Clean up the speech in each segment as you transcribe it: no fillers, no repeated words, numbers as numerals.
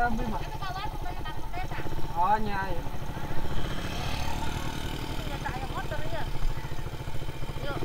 Aya abi mah. Oh nya aya. Ternyata aya motor ya. Yuk.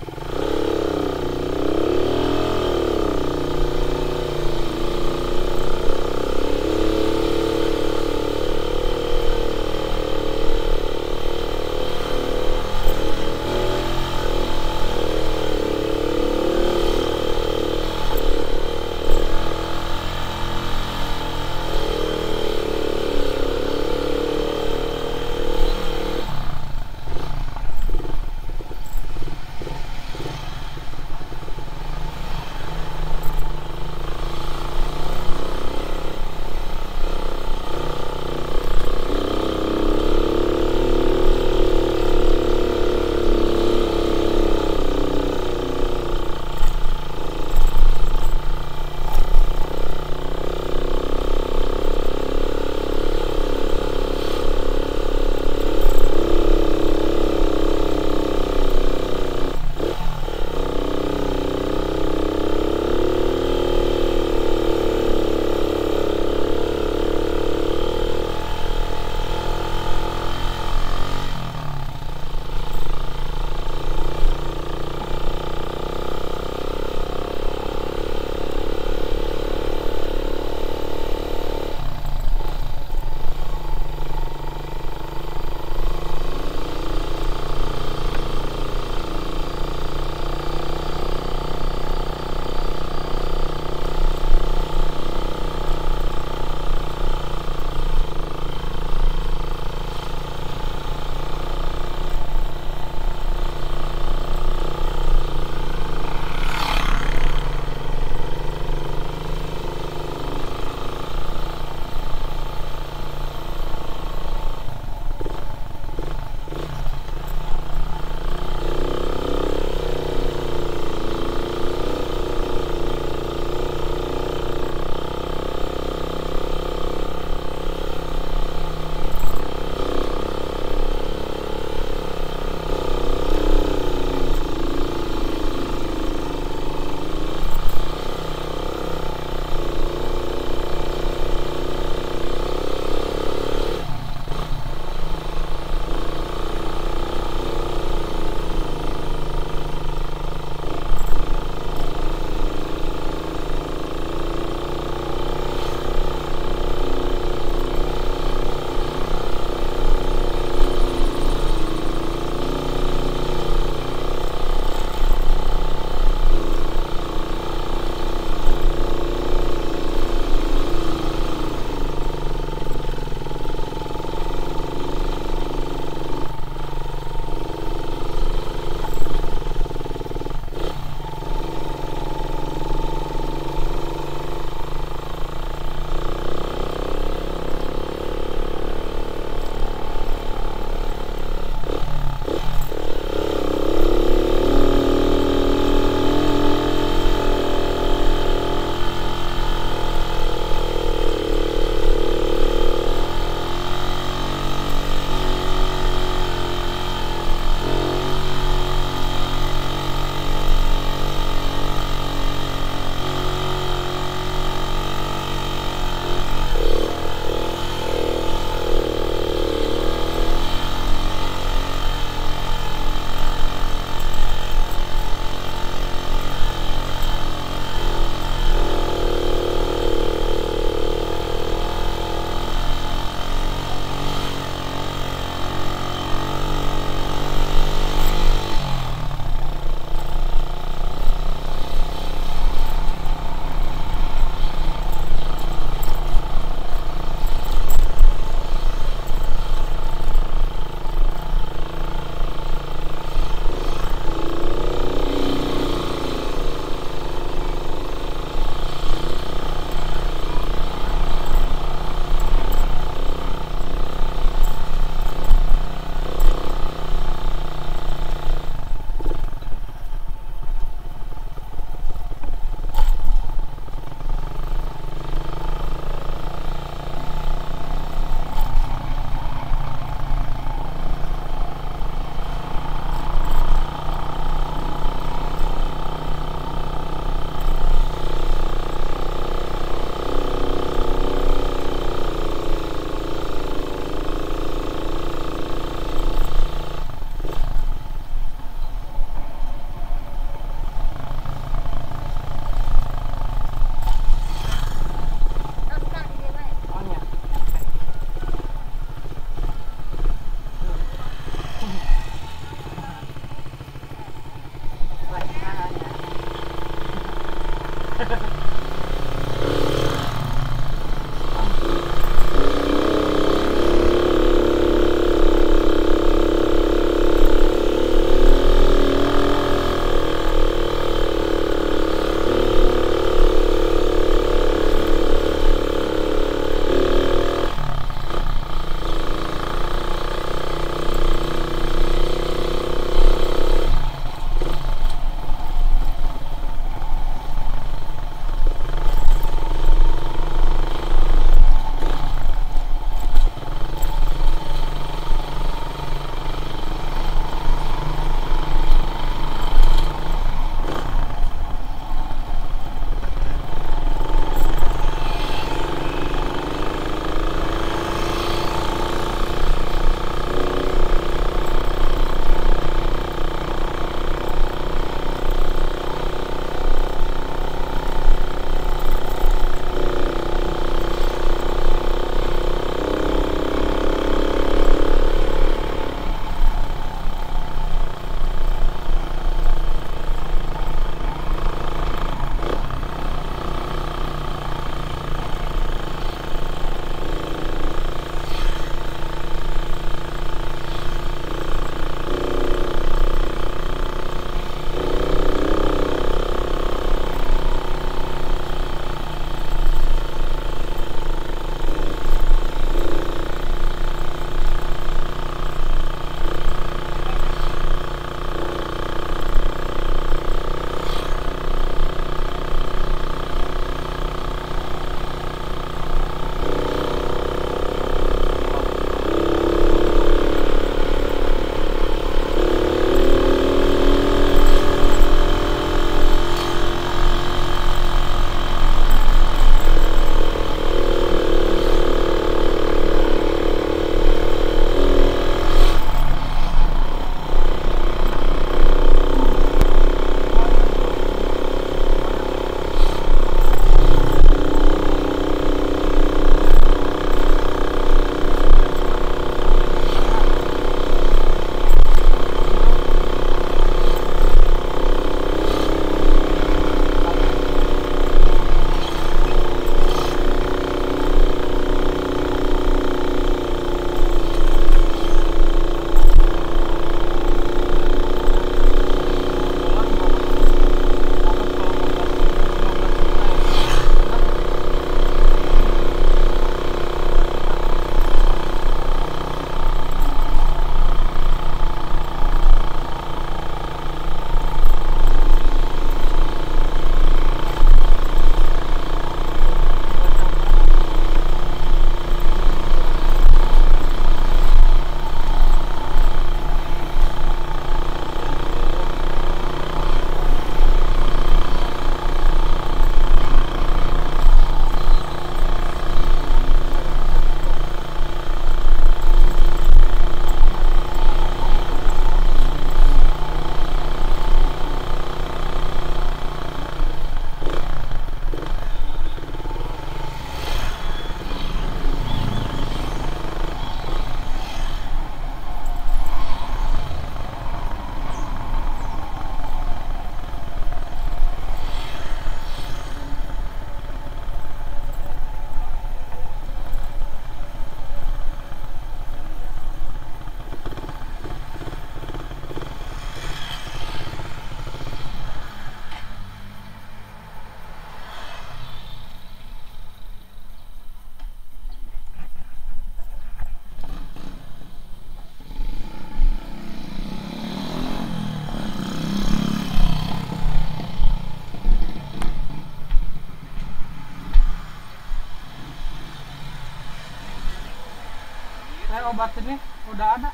Obat ini udah ada?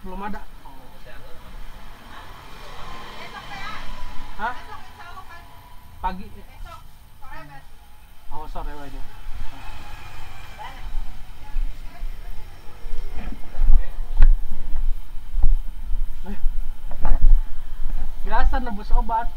Belum ada. Hah? Pagi. Oh, sore wae. Biasa nebus obat.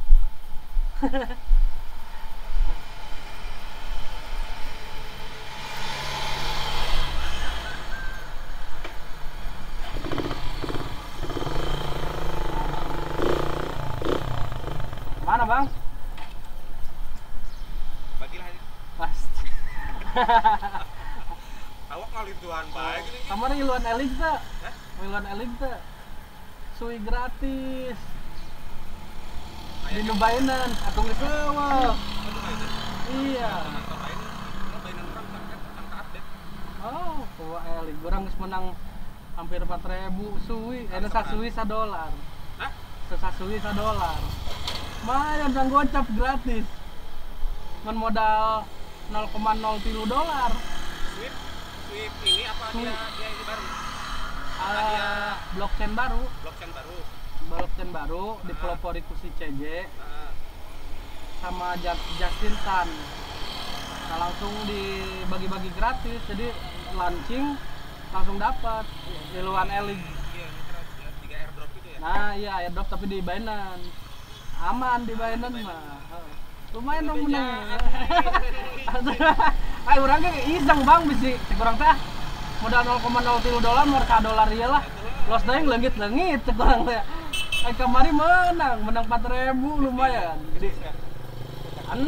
Mana bang? Bagilah aja. Pasti. Awak ngalintuan baik ini. Kamari ngiluan eling teh. Ngiluan eling teh. Sui gratis. Di Binance atau geus eueuh. Iya. Oh, kuwa eling. Urang geus menang hampir 4.000 sui. Sasui $1. Hah? Sasui $1. Lumayan sang gocap gratis. Ngan modal $0,03. Sweep ini apa dia ini baru? Dia blockchain baru. Blockchain baru. Blockchain baru dipelopori ku si CJ sama Justin Sun. Nah, langsung dibagi-bagi gratis. Jadi launching langsung dapat di luar eling. Iya, tiga airdrop itu ya. Nah, iya airdrop tapi di Binance. Aman di Binance mah. Lumayan dong menang. Ay, urang ge iseng bang bisi cek urang teh modal $0,03 mau ka dolar ieu lah. Los deui leungit-leungit cek urang teh. Ay kamari menang 4.000 lumayan. Jadi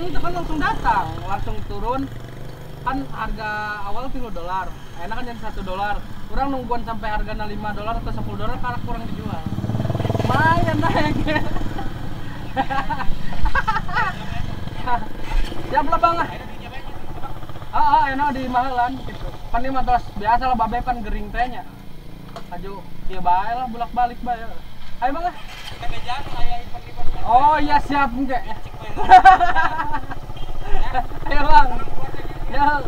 itu kan langsung datang, langsung turun. Kan harga awal $3. Enak kan jadi $1. Urang nungguan sampai hargana $5 atau $10 karena kurang dijual. Lumayan naik. Siap lah bang. Enak di mahalan gitu. Kan ini mah tos biasa lah babe kan gering teh nya. Aju ieu bae lah bolak-balik bae. Ayo bang. Oh iya siap engke. Ayo bang. Ya.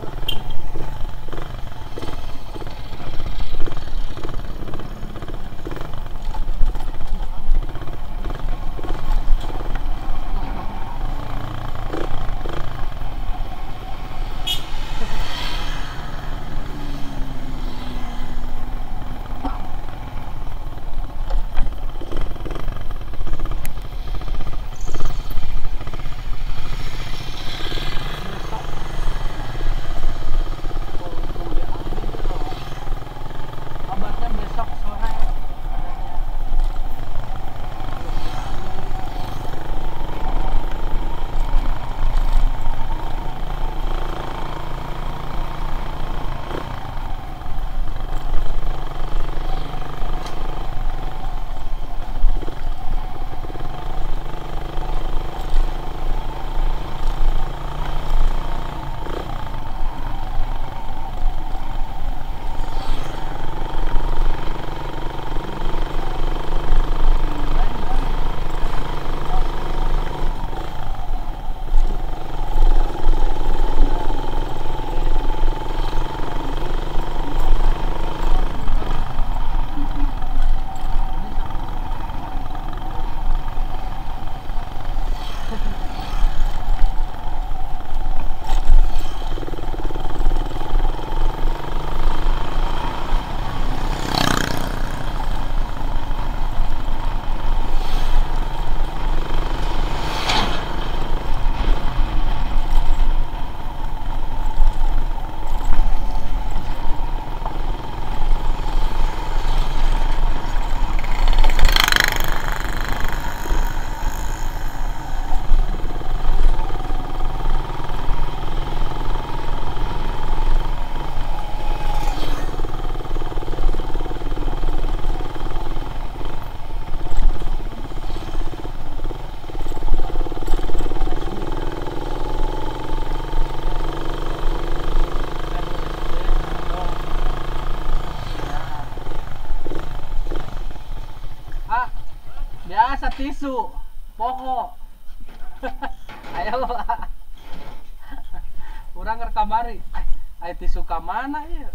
Biasa tisu pokok. Ayo urang keur kamari. Aya ti suka mana ieu?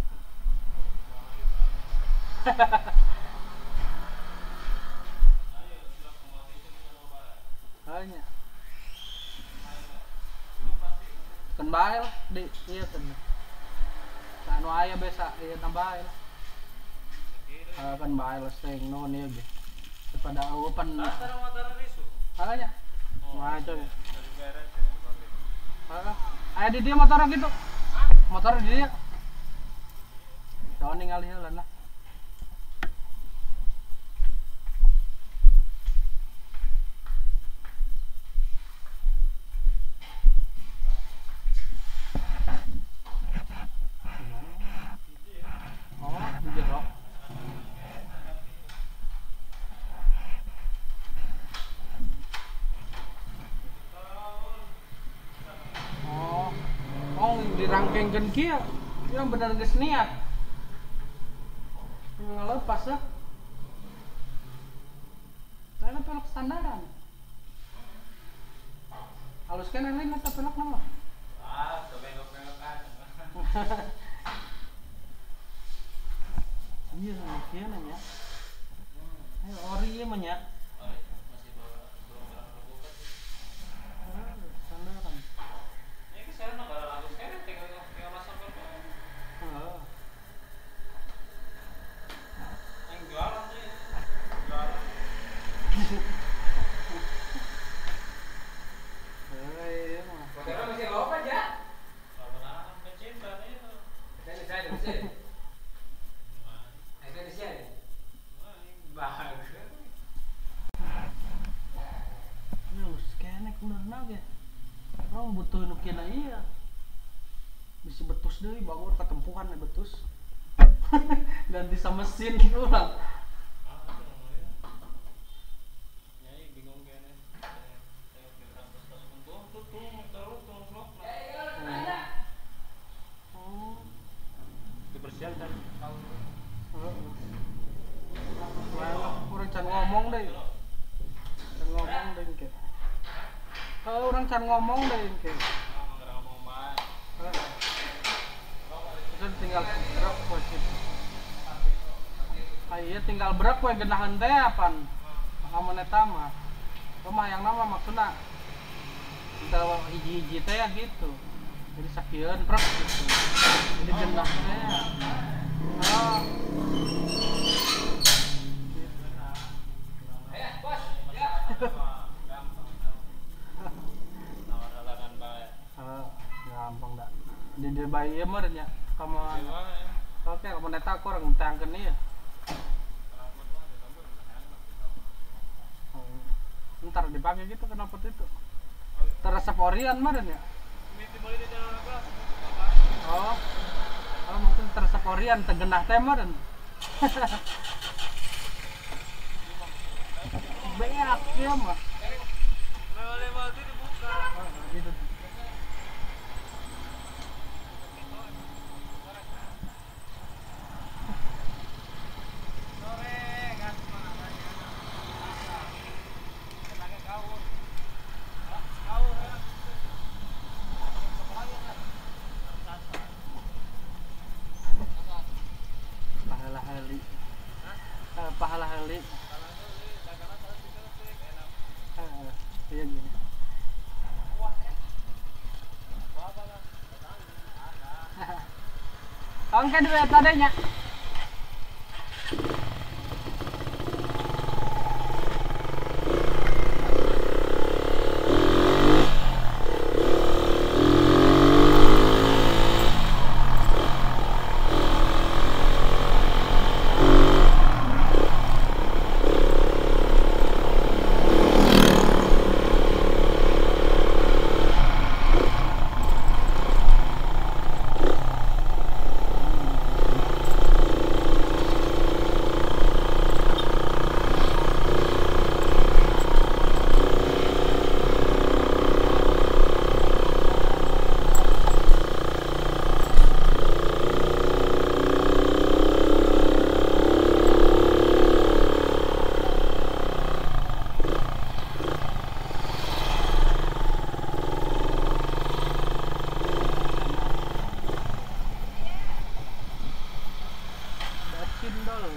Hanya. Kan bae lah di ieu kan. Anu aya besa ieu tambah lah. Kan bae lah sing nuhun ieu ge. Daripada eueuh pan. Hanya. Wah, coy. Heeh. Aya di dieu motor gitu. Motor di dieu. Soalnya ningali heula lah. Oh, di jero. Oh, oh dirangkengkeun kieu. Yang bener geus niat. Ngelepas lah. Karena pelok standaran. Halus kan lain atau pelok nama? Ah, bengok-bengokan. Iya, kieu nanya. Ayo ori ieu mah nya. Masih belum terbuka sih. Standaran. Ini saya nggak halus kan, tinggal masang pelok. Heeh. Yang jualan sih, jualan. Iya mah. Motornya masih loba aja. Loba bensin tadi itu. Saya bisa. Itu di sini. Bagus. Halus keneh benerna ge. Urang butuh nu kieu ieu. Bisi betus deui bagor katempuhan betus. Ganti sama mesin urang. Nyai bingung kene. Oh. Dibersihan kan. Wah, urang can ngomong deui. Can ngomong deui engke. Heuh, urang can ngomong deui engke. Ngomong bae. Heeh. Terus tinggal brek we kitu. Ah iya tinggal brek we geunaheun teh apan. Lamun eta mah. Rumah yang nama maksudna teu hiji-hiji teh ya gitu. Jadi sakieun brek gitu. Jadi genah teh. Oh. Ayo, bos. Ya. Nawar-nawaran bae. Heeh, gampang dah. Di dieu bae ieu mah nya. Kamu oke, kamu neta kurang tangkeun ieu. Ntar dipakai gitu kenapa itu? Teresep orian mah ya? Oh, oh mungkin teresep orian tegenah teh mah dan. Beak ya mah. Gitu. Pahala heli. Iya gini. Oke duit tadanya. Cindol.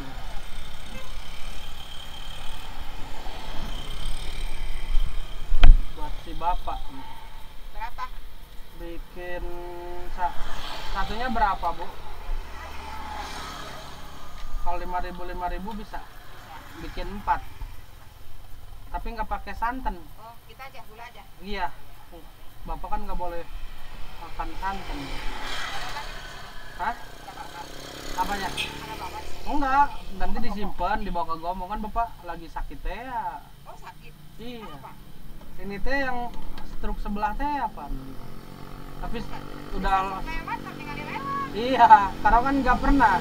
Buat si bapak. Berapa? Bikin satunya berapa, Bu? Kalau 5.000 5.000 bisa. Bikin 4. Tapi nggak pakai santan. Oh, kita aja, gula aja. Iya. Bapak kan nggak boleh makan santan. Hah? Apanya? Enggak, nanti disimpan, dibawa ke Gombong kan bapak lagi sakit teh ya. Oh, sakit. Iya. Ini teh yang stroke sebelah teh apa? Tapi udah iya, karena kan nggak pernah.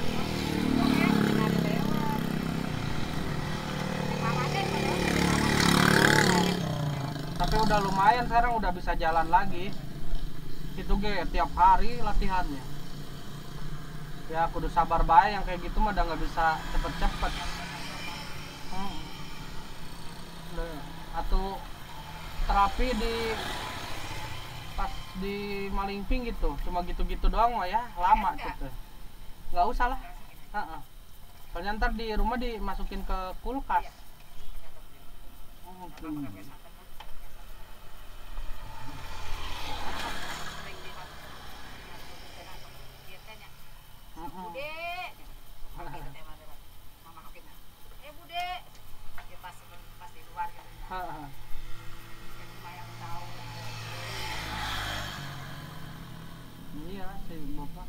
Tapi udah lumayan sekarang udah bisa jalan lagi. Itu ge tiap hari latihannya. Ya kudu sabar bae, yang kayak gitu mah udah nggak bisa cepet-cepet. Atau terapi di pas di Malingping gitu, cuma gitu-gitu doang mah ya lama gitu. Nggak usah lah. Soalnya ntar di rumah dimasukin ke kulkas. Bude, mama hakina. Bude, ya pas di luar gitu. Yang tahu. Iya si bapak.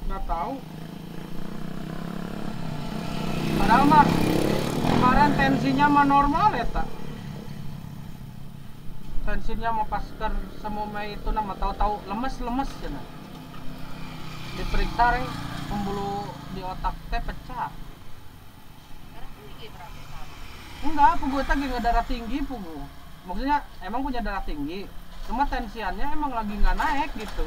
Nggak tahu. Padahal mah kemarin tensinya mah normal ya tak. Tensinya mau pas ke semua itu nama tahu-tahu lemes-lemes ya. Diperiksa reng pembuluh di otak teh pecah. Enggak, pugu teh nggak darah tinggi pugu. Maksudnya emang punya darah tinggi, cuma tensiannya emang lagi nggak naik gitu.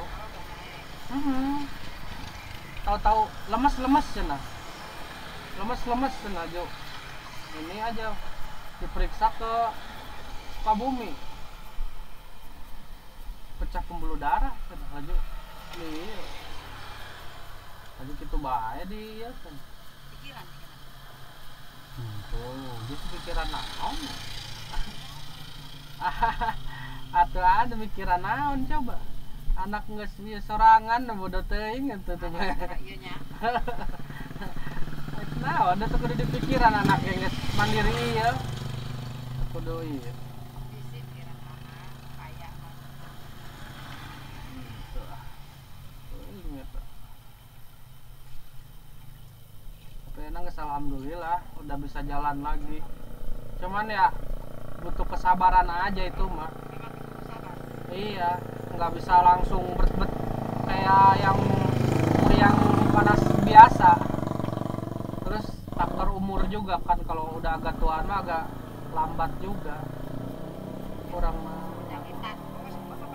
Tahu-tahu lemes-lemes ya. Lemes-lemes ya, Jo. Ini aja diperiksa ke Sukabumi. Pecah pembuluh darah laju. Iya. Laju gitu bae dia kan. Pikiran. Tuh, gitu pikiran naon. Atau ada pikiran naon coba. Anak geus ieu sorangan bodoh teuing atuh teh. Ieu nya. Nah, ada tuh kudu dipikiran anak yang geus mandiri ieu. Kudu ieu. Alhamdulillah udah bisa jalan lagi. Cuman ya butuh kesabaran aja itu mah. Iya, nggak bisa langsung berbet kayak yang panas biasa. Terus faktor umur juga kan, kalau udah agak tuaan mah agak lambat juga. Kurang mah. Penyakitan,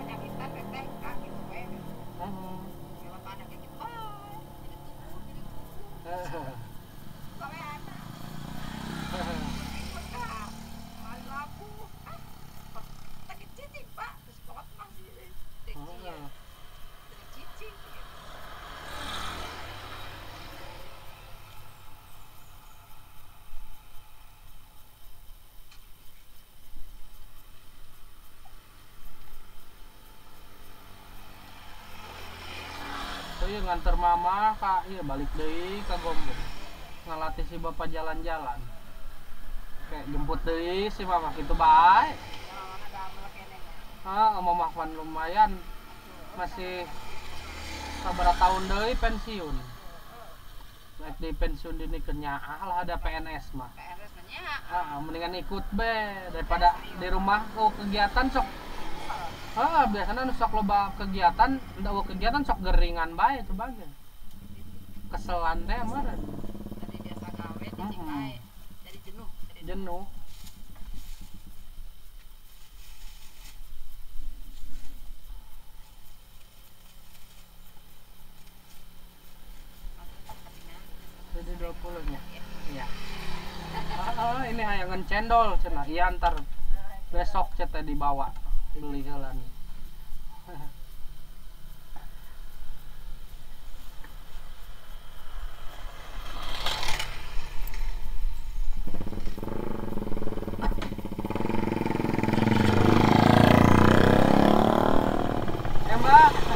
penyakitan teteh kak gitu we. Iya nganter mama kak, iya balik deui ka Gombong. Ngelatih si bapak jalan-jalan. Kayak jemput deui si mama gitu bae. Ah, mama kan lumayan masih sabaraha tahun deui pensiun. Rek di pensiun dini kenyaah lah ada PNS mah. PNS mah nya. Ah, mendingan ikut be daripada di rumah oh kegiatan sok. Ah, biasanya nu sok loba kegiatan, ndak kegiatan sok geringan bae itu bagian. Keselan teh meureun. Jadi biasa gawe cicing bae. Jadi jenuh, jenuh. Jadi 20 nya. Iya. Oh, ini hayangan cendol cenah. Iya ntar besok cete dibawa beli jalan. eta.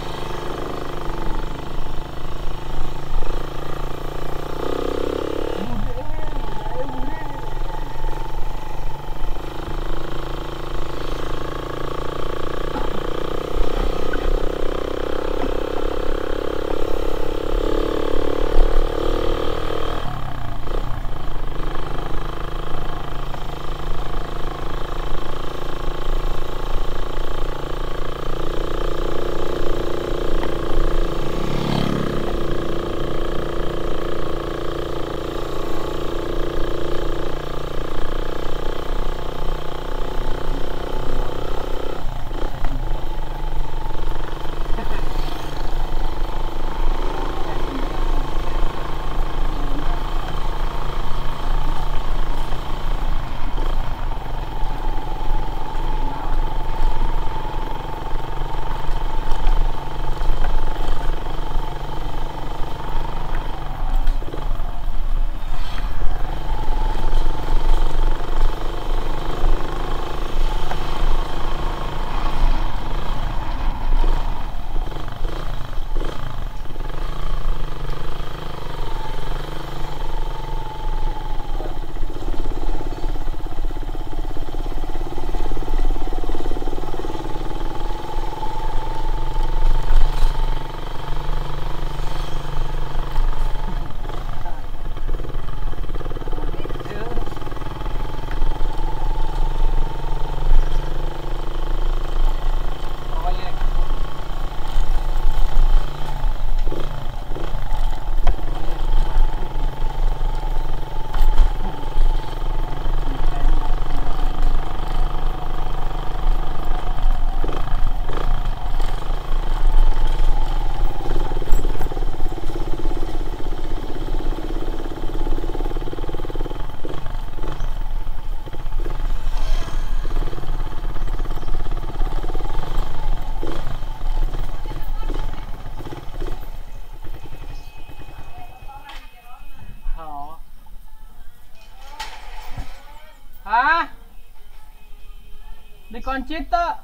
Dikunci tuh.